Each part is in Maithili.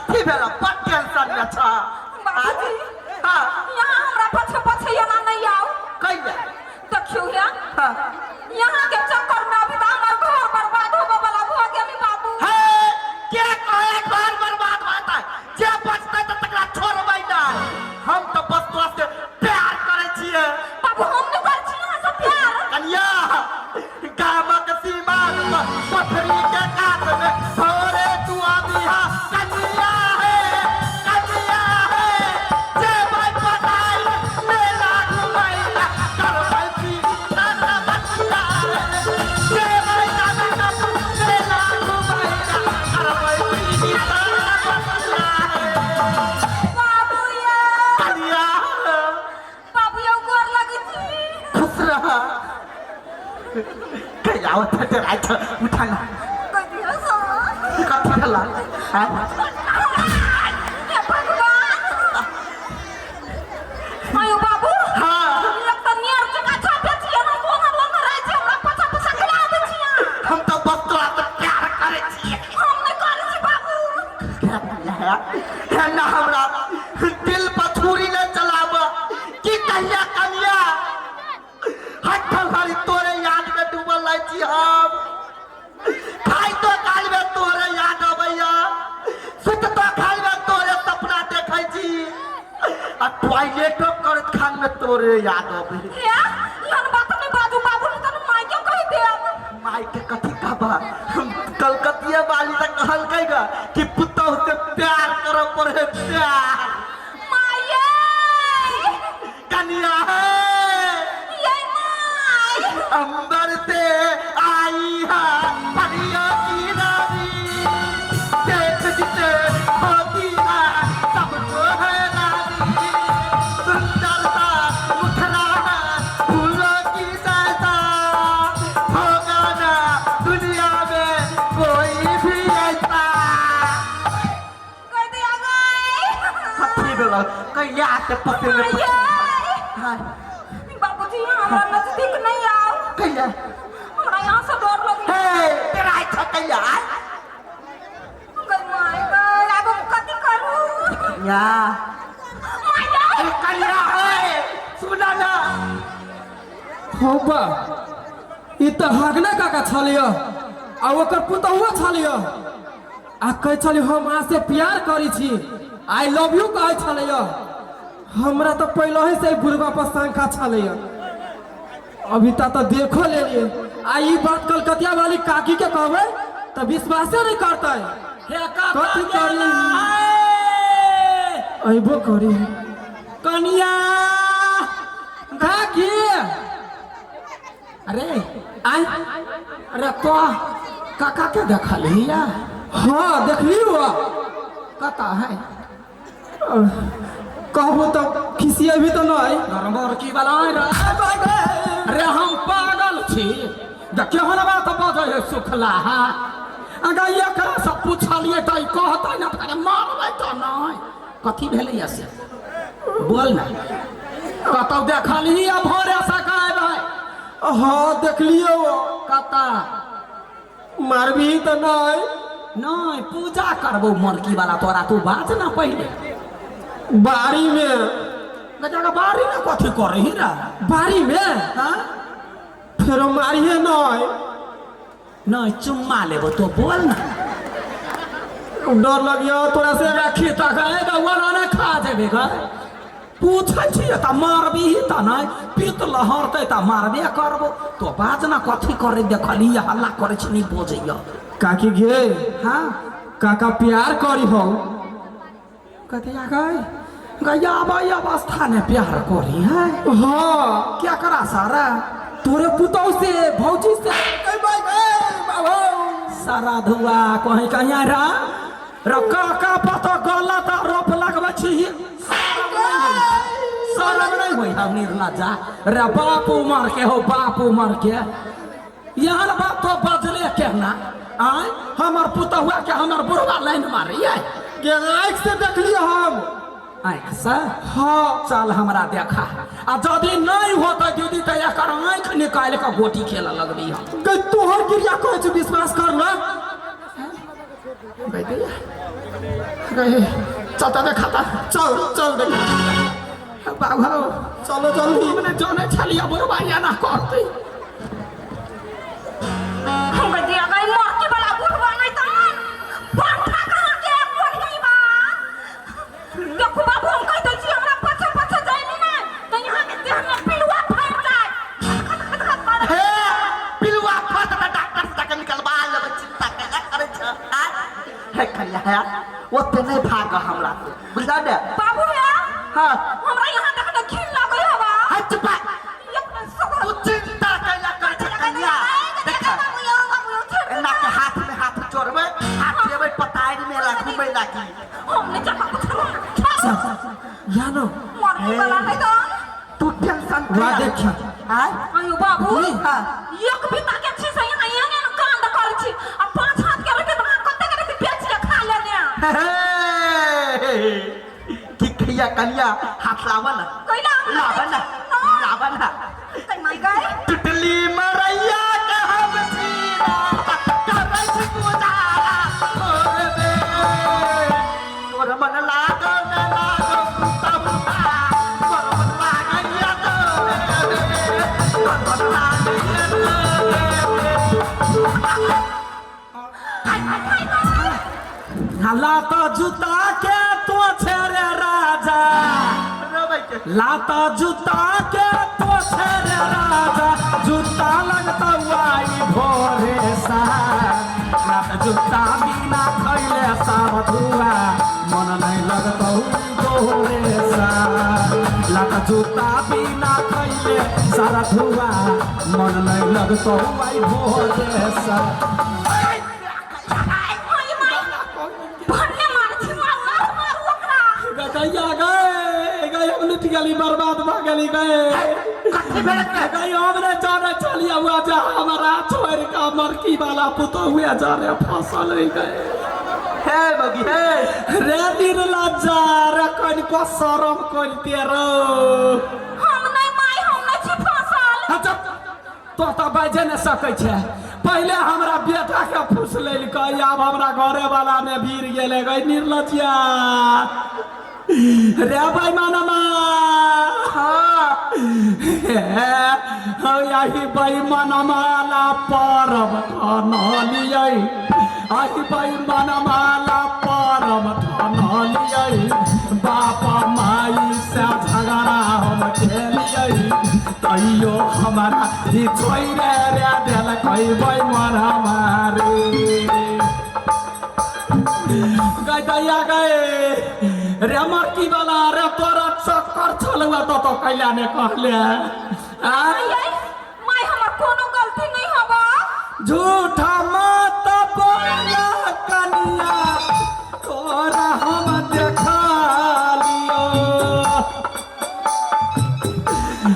कथी भेल बड़ टेंशन में छ बाबूजी हाँ यहाँ हमरा पछे पछे एना नहीं आओ कैला देखियो हे हाँ यहाँ के चक्कर में अभी तो हमर घर बर्बाद होबे वाला भऽ गेली बाबू हे के कहे घर बर्बाद होता है जे बचतै तऽ तकरा छोड़बै नहि हम तऽ बस तोरा से प्यार करै छियै बाबू हम नहि करै छी अहाँ से प्यार कनिया गामक सीमा पर पथरी के कात में भोरे तू आबिहा कनिया हे कनिया हे जेबै पटाई मेला घुमैला करबै पीछा बचिया हे जेबै दादा मेला घुमैला करबै पीछा बचिया हे बाबू ये कनिया बाबू यौ गोर लगै छी खुश रह कहिया ओतऽ डराइ छ उठा ना कहि दियौ सँ कथी भेला आँय? हे भगवान आयो बाबू हाँ एक तऽ नियर जकाँ छापे छियै ना सोना लोना रहै छै हमरा पछा पछा खिला दै छियै हम तऽ बस तोरा से प्यार करै छियै हम नहि करै छी बाबू हे ना हमरा दिल पर छुरी नहि चलाब की कहिया कनिया हट्ठल भरी तोरे याद में डूबल रहै छी हम खाइतो काल में तोरे याद अबैया सुततो काल में तोरे सपना देखै छी आ टॉयलेटो करैत खान में तोरे याद अबै हे एहन बात नहि बाजू बाबू नहि तऽ मायके कहि देब माय के कथी कहबा हम कलकतिया वाली तऽ कहलकै गा कि पुतहु से प्यार करऽ पड़े प्यार माये कनिया है ये माय अंबर से आई है परियों की रानी देख जिसे होती है सबको है रानी सुंदर सा मुखड़ा है फूलों की जैसा होगा ना दुनिया में कोई भी ऐसा कहि दिया गई कथी भेल कहिया के पसेने माये हाय बाबूजी हमरा नजदीक नहीं आओ कहिया हमरा यहाँ से डर लगे हे तेरा इच्छा कहिया गई माय गई आब हम कथी करू या माय अरे कन्या है सुना ना हौ बा ई तऽ हगना काका छलिय आ ओकर पुतहुओ छलिय आ कहै छली हम अहाँ से प्यार करै छी I love you कहै छलैय हमरा तऽ पहिले से बुढ़बा पर शंका छलैय अभी तक तऽ देखो लेलियै आ ई बात कलकतिया वाली काकी के कहबै तऽ विश्वासे नहि करतै हे काका कथी करी? गेला, ए! अयबो करी कनिया काकी अरे आय अरे तो काका के देखलही या हाँ देखली हुआ कता है कहबो तऽ खिसियेबी तऽ नहि गरमर की वाला रे अरे हम पागल छी देखियो ना बात बजै है सुखला हा अगर एकरा से पूछलियै तऽ ई कहतै ना तऽ मारबै तऽ नहि कथी भेलैया से बोल ना कतौ देखलही आ भोरे से गायब है हाँ देखलियो कता मारबी तऽ नहि नहि पूजा करबो मरकी वाला तोरा तू बाज ना पहिले बाड़ी में गजग बाड़ी ना कथी करही रे बाड़ी में हाँ फेरो मारिए नहीं नहीं चुम्मा लेबो तो बोल ना डर लगियो तोरा से रखी तऽ गए गौआ ने खा जेबे गए पूछै छियै तऽ मारबीही तऽ नहि पीत लहरतै तऽ मारबे करबो तो बाज ना कथी करे देखली हल्ला करै छी नहि बजैया काकी गे हाँ काका प्यार करी हो कथिया गए गैया आबै अवस्था ने प्यार करी है हाँ क्या करा सारा तोरे पुतौ से भौजी से ए भाई ए बाबू सारा धुआ कहीं कहीं रा र काका पतो गलत आरोप लगबै छी शरम नहीं होई हम निर्लज्जा रे बाप उमर के हो बाप उमर के यहाँ बात तो बजले के ना आय हमर पुतहुआ के हमर बुढ़वा लाइन मारिए गे आँख से देखलिए हम आँखि से हाँ चल हमरा देखा आ यदि नहीं होतै दीदी तऽ एकर आँखि निकालि कऽ गोटी खेलऽ लगबी हम गे तोहर क्रिया कहै छै विश्वास कर ना गई दैया। गए चल त देखा चल चल देख बाबू चलो जल्दी। हमने जाने छलिया बुढ़वा एना करते। हम दिया गई मरकी वाला बुढ़वा नहीं तन पंखा कहाँ के पड़ गई बा। देखो बाबू हम कह दै छी हमरा पछे पछे जाइली ना तो यहाँ के देह में पिलुआ फट जाए। खत खत खत खत। हे पिलुआ फट त डॉक्टर से जाके निकलवा लेबै, चिंता कैला करै छ? आय हे कन्या है ओते नहीं भाग हमरा से, बुझला ने? बाबू है हाँ हमरा यहाँ देखने घिन लगै हवा। हट चुप, तू चिंता कैला करै छ कन्या? देख एना के हाथ में हाथ जोड़बै, हाथ देबै पतारी में घूमै लागी। हम नहीं चाहता कुछ। या न मरने वाला नहीं तो तू टेंशन वाह देखिया। आय आयो बाबू हाँ। एक बीता के छी से यहाँ एहन कांड करै छी आ 5 हाथ के रहते तऽ अहाँ कते के रहते बेच के खा लेने। की कहिया कन्या हाथ लावा ना, कैला लावा ना, लावा ना। माय गए टुटली मरैया के हम जीरा करै छी गुजारा तोर बे, तोर मन लागल न लागल तबुता, तोर मन लागैया तोरे बे, तोर मन लागैया तोरे बे। लात जूता के तो छे रे राजा, रोबै के लात जूता के तो छे रे राजा, जूता लगता आई भोरे सा, लात जूता बिना खैले सब धुआ मन नहीं लगता गोरे सा, लात जूता बिना खैले सारा धुआ मन नहीं लगता आई भोरे सा। भन्ने मार छी मार मार मार ओकरा। गैया गए गए हम लुट गेली, बर्बाद भऽ गेली गए। कथी भेल के? गई हमने जाने चलिया हुआ जा हमारा छोड़ का मरकी वाला पुतहुए जा रे फसल गए। हे बगी हे रे निर्लज्जा रे कनिको शरम करते रो। हम नहीं माय हम नहीं छी फसल। अच्छा तो तो बाजे ने सकै छै, पहले हमरा बेटा के फूस लेलकै, आब हमरा घरे वाला में भीड़ गेलै गई निर्लज्जा रे भाई मानमा। हाँ यही बैमनमाला परब ठानलियै, आही बैमनमाला परब ठानलियै, बाप माई से झगड़ा हम खेलियै, तैयो हमरा ही छोड़ि रे देलकै बैमनमा रे। गई दैया गए रे मरकी वाला रे तोरा चक्कर छलुआ तो तो कैला ने कहले आय। माय हमर कोनो गलती नहीं हवा। झूठा मत बोला कनिया तोरा हम देखा लियो,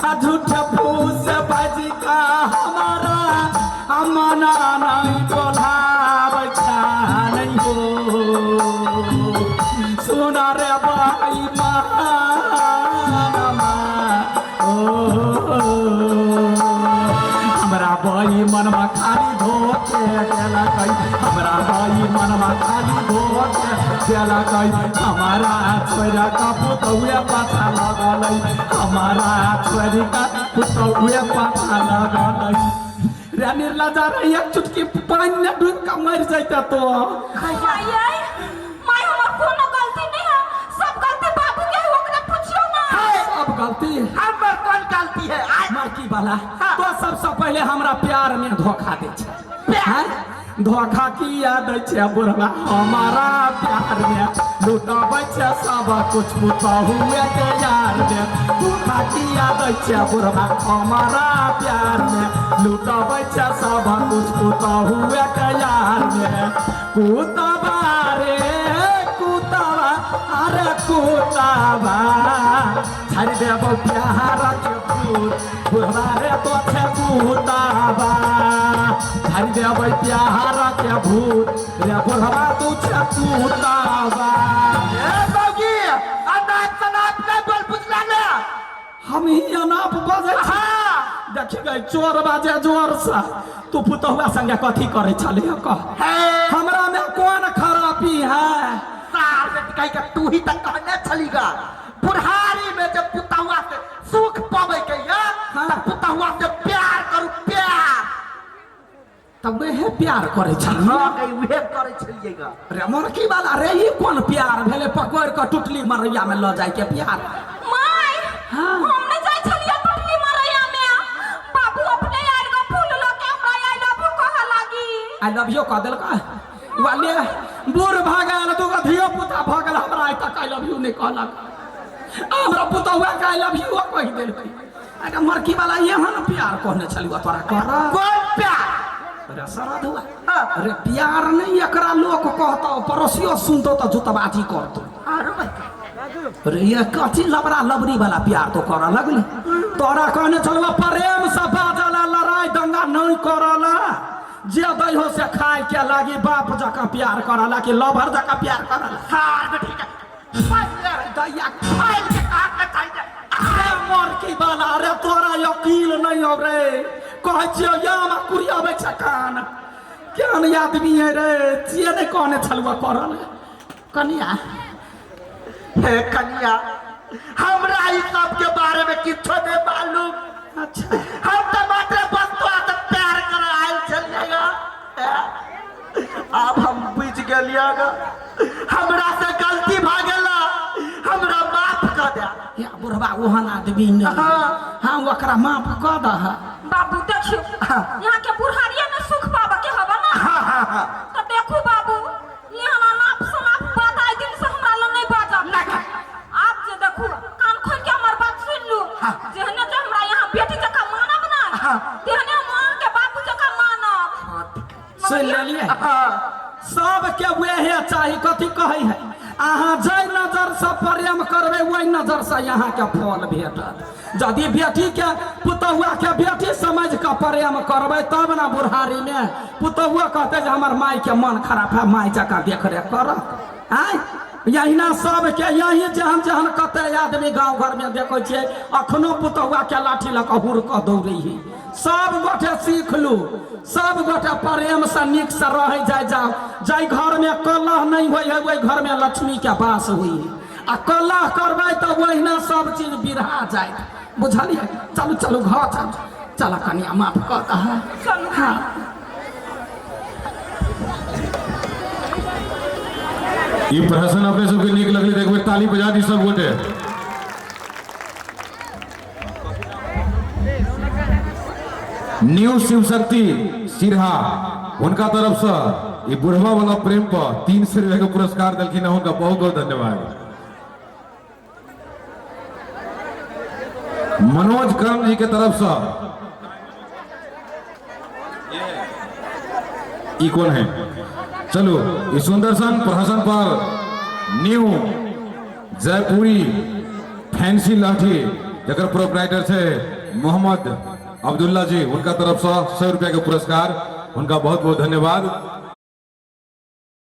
आ झूठ फूस बाजी का हमारा मना नहीं बोलाबै नहीं हो, सुना रे भाई मानमा ओ, हमरा बाई मनमा खाली धोके देलकै, हमरा बाई मनमा खाली धोके देलकै, हमारा छोरा का पुतहुए पाछा लगलै, हमारा छोरी का पुतहुए पाछा लगलै। रे निर्लज्जा रे एक चुटकी पानि ने डूबि कऽ मरि जैते तो। माय माय हमर कोनो गलती नहीं है, सब गलती बाबू के है, ओकरा पूछियो ना। सब गलती हमर कोन गलती है? आय मरकी वाला तो सबसे पहले हमरा प्यार में धोखा दै छै, हैं? धोखा किया दै छै बुढ़वा हमारा प्यार में, लुटबै छै सब कुछ पुतहुए के यार में, धोखा किया दै छै बुढ़वा हमारा प्यार में, लुटबै छै सब कुछ पुतहुए के यार में। कुतबा रे कुतबा अरे कुतबा छाड़ि देबौ प्यार के फूल, बुढ़वा रे तो छै कुतबा, छाड़ि देबै प्यार के भूत रे बुढ़वा तू छै कुतबा। हे बगी अनाप शनाप नहीं बोल, बुझला ने? हम ही अनाप बजै छी। हाँ देखी गई चोर बाजे जोर से, तू पुतहुआ संगे कथी करै छलिह कह? हे हमरा में कोन खराबी है? सार बेटी कह के तू ही तक कहने छलीगा बुढ़ारी में जब पुतहुआ से सुख पावे के या हाँ। तब पुतहुआ से प्यार करू प्यार। तब वह प्यार करे छल। हाँ गई उहे करे छलिएगा। रे मोरकी वाला रे ई कोन प्यार भेले पकड़ के टुटली मरैया में ल जाय के प्यार। My हाँ। हम नहीं जाय छलिए टुटली मरैया में, बाबू अपने आयल के फूल ल के हमरा I love you कह लागी। I love you कह देलका वाले बूढ़ भऽ गेल दूगो धियो पुता भऽ गेल हमरा आइ तक I love you नहि कहलक, हमरा पुतहुआ के I love you कहि देलकै। अरे मरकी वाला एहन प्यार कहने छलियौ तोरा कर। कोन प्यार? अरे शरद हुआ। हाँ। अरे प्यार नहीं एकरा लोक कहतौ पड़ोसियो सुनतौ तऽ जुतबाजी करतौ। आरो भाई अरे ये कथी लबड़ा लबड़ी वाला प्यार तो करऽ लगली। तोरा कहने छलौ प्रेम से बाजला लड़ाई दंगा नहीं करला, जे दै हो से खाय के लागी बाप जकाँ प्यार करला कि लभर जकाँ प्यार करला। हार बेटी के पहिले दैया फाइल के काट के चाहिए। अरे मरकी वाला अरे तोरा यकीन नहीं हो रे, कहै छियौ यामा कुरियाबै छै कान केहन आदमी है रे, छियै नहि कहने छलुआ करल कनिया। हे कनिया हमरा ई सब के बारे में किछो नहीं मालूम। अच्छा हम तो मात्र वस्तु से प्यार कर आयल छलिएगा, अब हम बुझ गेलिएगा हमरा से गलती भऽ गेला, हमरा माफ कर दे। या बुढ़बा ओहन आदमी नहीं। हाँ। हाँ ओकरा माफ कऽ दह। बाबू देखियो यहाँ के बुढ़ारिया में सुख पाबा के हवा ना। हाँ हाँ हाँ तो देखू बाबू यहाँ नाप सनाप बात आइ दिन से हमरा लग नहीं बाजब। आप जे देखू कान खोल के हमर बात सुन लू। हाँ। जेहने जे हमरा यहाँ बेटी जकाँ मानब ना हाँ। तेहने हम अहाँ के बाबू जकाँ मानब। सुन लेलियै? हाँ। सबके वएह चाही। कथी कहै है अहाँ जाहि नजर से प्रेम करबै ओहि नजर से अहाँके फल भेटत। यदि बेटी के पुतहुआ के बेटी समझ के प्रेम करबै तब ना बुढ़ारी में पुतहुआ कहते जे हमर माय के मन खराब है माय जकाँ देखरेख करत। आँय यहिना सबके यही जहन जहन कते आदमी गाँव घर में देखै छियै अखनो पुतहुआ के लाठी लऽ कऽ हुर कऽ दौड़ै है। सब गोटे सीख लू, सब गोटे प्रेम से नीक से रहै जाय जाओ। जाहि घर में कलह नहीं होइ है ओहि घर में लक्ष्मी के वास होइ है, आ कलह करबै तऽ ओहिना सब चीज बिरहा जायत। बुझलियै? चलू चलू घर चलू चल कनिया माफ कऽ दह। चलू। हाँ ई प्रहसन अपने सबके नीक लगलै तऽ एक बेर ताली बजा दी सब गोटे। न्यू शिव शक्ति सिरहा हुनका तरफ से ई बुढ़वा वाला प्रेम पर 300 रुपया के पुरस्कार देलखिन, हुनका बहुत बहुत धन्यवाद। मनोज कर्म जी के तरफ से ई कौन है? चलो इस सुंदर सन प्रहसन पर न्यू जयपुरी फैंसी लाठी जकर प्रोपराइटर छै मोहम्मद अब्दुल्ला जी, उनका तरफ से 100 रुपया के पुरस्कार, उनका बहुत बहुत धन्यवाद।